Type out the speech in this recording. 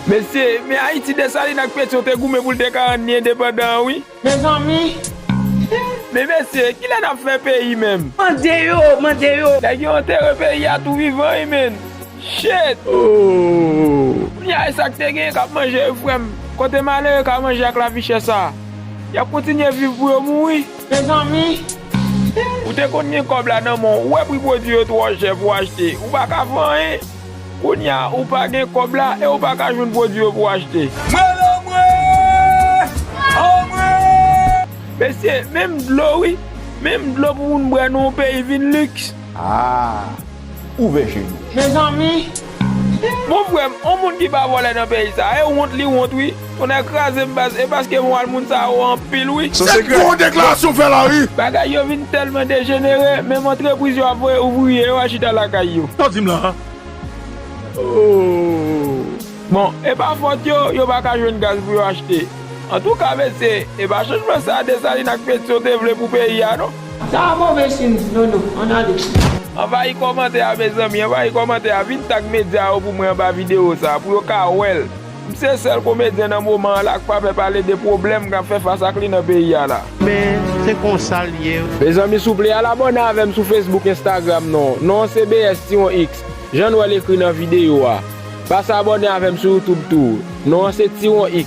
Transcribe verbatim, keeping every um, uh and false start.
Mesye, men Ayiti, Desalin ak Petyon te goumen pou l te ka rann li endepandan an, wi. Mezanmi! Men mesye, kilè n ap fè peyi menm? Mande yo, mande yo! Nèg yo antere peyi a tou vivan, wi, men. Shit! Oh! Kounye a, e sa k te genyen k ap manje, wi, frè m. Kote malere ka manje ak lavi chè sa a? Y ap kontinye viv pou yo mouri. Mezanmi! Ou te konn gen kòb la nan men w, ou wè pri pwodui yo twò chè pou w achte, ou pa ka fè anyen. Kounye a, ou pa gen kòb la e ou pa ka jwenn pwodui yo pou w achte. Mwen anmwe! Anmwe! Mesye, menm dlo wi, menm dlo pou moun bwè nan yon peyi vin liks. Ah! Ouvè je nou. Mezanmi! Bon, frè m, yon moun ki pa vòlè nan peyi sa, e wont li wont wi. Tonnè kraze m, baz, e paske mòral moun sa yo anpil wi. Sa se gwo deklarasyon w fè la wi. Bagay yo vin tèlman dejenere, menm antrepriz yo ap voye ouvriye yo al chita lakay yo. Sa w di m la a? Oh. Bon, e pa fòt yo, yo pa ka jwenn gaz pou yo achte. Antouka, mesye, e pa chanjman sa Desalin ak Petyon te vle pou peyi a, non. Sa a move siy, Nono, ann ale. Anvayi kòmantè a, mezanmi, anvayi kòmantè a, vin tag medya yo pou mwen anba videyo sa a, pou yo ka wè l. M se sèl komedyen nan moman an la k pa pè pale de pwoblèm k ap fè fas ak li nan peyi a la. Men, se konsa l ye. Mezanmi, souple, al abòne avè m sou Facebook, Instagram, non. Non an se B S Tiwon X, jan n wè l ekri nan videyo a. Pase abòne avè m sou YouTube tou. Non an se Tiwon X.